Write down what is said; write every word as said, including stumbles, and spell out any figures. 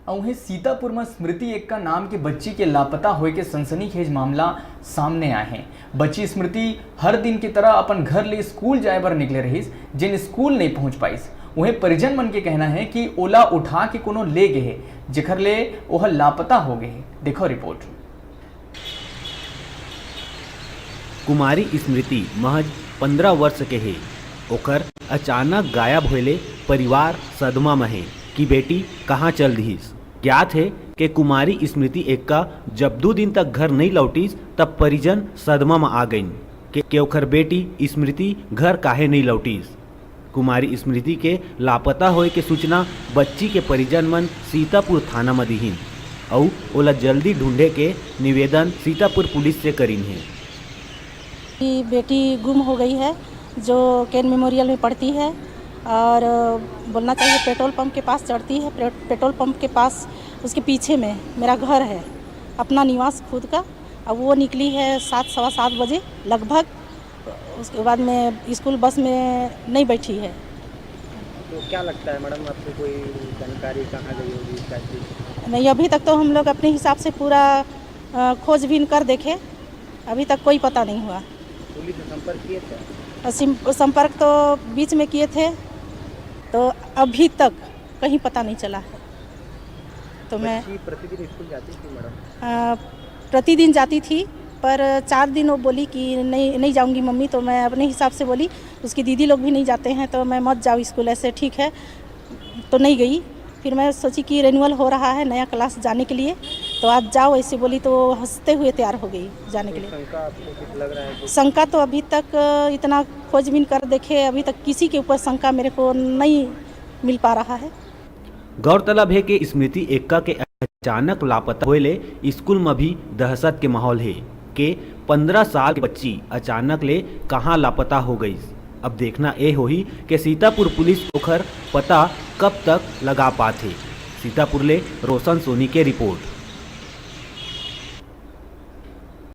अउ उहें सीतापुर म स्मृति एक्का नाम के बच्ची के लापता होए के सनसनीखेज मामला सामने आए हे। बच्ची स्मृति हर दिन की तरह अपन घर ले स्कूल जाए बर निकले रहिस, जेन स्कूल नइ पहुंच पाइस। उहें परिजन मन के कहना हे कि ओला उठा के कोनो ले गे हे, जेखर ले ओह लापता हो गे हे। देखो रिपोर्ट। कुमारी स्मृति महज पंद्रह वर्ष के हे। ओकर अचानक गायब होए ले परिवार सदमा म हे कि बेटी कहाँ चल दिहिस। ज्ञात हे के कुमारी स्मृति एक्का जब दू दिन तक घर नइ लौटिस, तब परिजन सदमा म आ गइन के, के ओखर बेटी स्मृति घर काहे नइ लौटिस। कुमारी स्मृति के लापता होए के सूचना बच्ची के परिजन मन सीतापुर थाना म दिहिन अउ ओला जल्दी ढूंढे के निवेदन सीतापुर पुलिस से करिन हे। कि बेटी गुम हो गई है, जो केन मेमोरियल में पढ़ती है और बोलना चाहिए पेट्रोल पंप के पास चढ़ती है। पे-, पेट्रोल पंप के पास उसके पीछे में मेरा घर है, अपना निवास खुद का। अब वो निकली है सात, सवा सात बजे लगभग। उसके बाद में स्कूल बस में नहीं बैठी है। तो क्या लगता है मैडम, आपको कोई जानकारी कहाँ गई होगी, क्या चीज़? नहीं, अभी तक तो हम लोग अपने हिसाब से पूरा, अ, खोजबीन कर देखे, अभी तक कोई पता नहीं हुआ। पुलिस से संपर्क किए थे? और सिम-, संपर्क तो बीच में किए थे, तो अभी तक कहीं पता नहीं चला है। तो मैं बच्ची प्रतिदिन स्कूल जाती थी मैडम? अ, प्रतिदिन जाती थी, पर चार दिन वो बोली कि नहीं, नहीं जाऊंगी मम्मी। तो मैं अपने हिसाब से बोली, उसकी दीदी लोग भी नहीं जाते हैं, तो मैं मत जाओ स्कूल, ऐसे ठीक है, तो नहीं गई। फिर मैं सोची कि रिन्यूअल हो रहा है, नया क्लास जाने के लिए, तो आज जाओ, ऐसे बोली, तो हंसते हुए तैयार हो गई जाने के कोई लिए। शंका आपको कुछ लग रहा है कि शंका तो अभी तक इतना खोजबीन कर देखे, अभी तक किसी के ऊपर शंका मेरे को नहीं मिल पा रहा है। गौरतलब हे के स्मृति एक्का के अचानक लापता होए ले स्कूल म भी दहशत के माहौल हे के पंद्रह साल के बच्ची अचानक ले कहां लापता हो गईस। अब देखना ए होही के सीतापुर पुलिस ओखर पता कब तक लगा पात हे। सीतापुर ले रोशन सोनी के रिपोर्ट।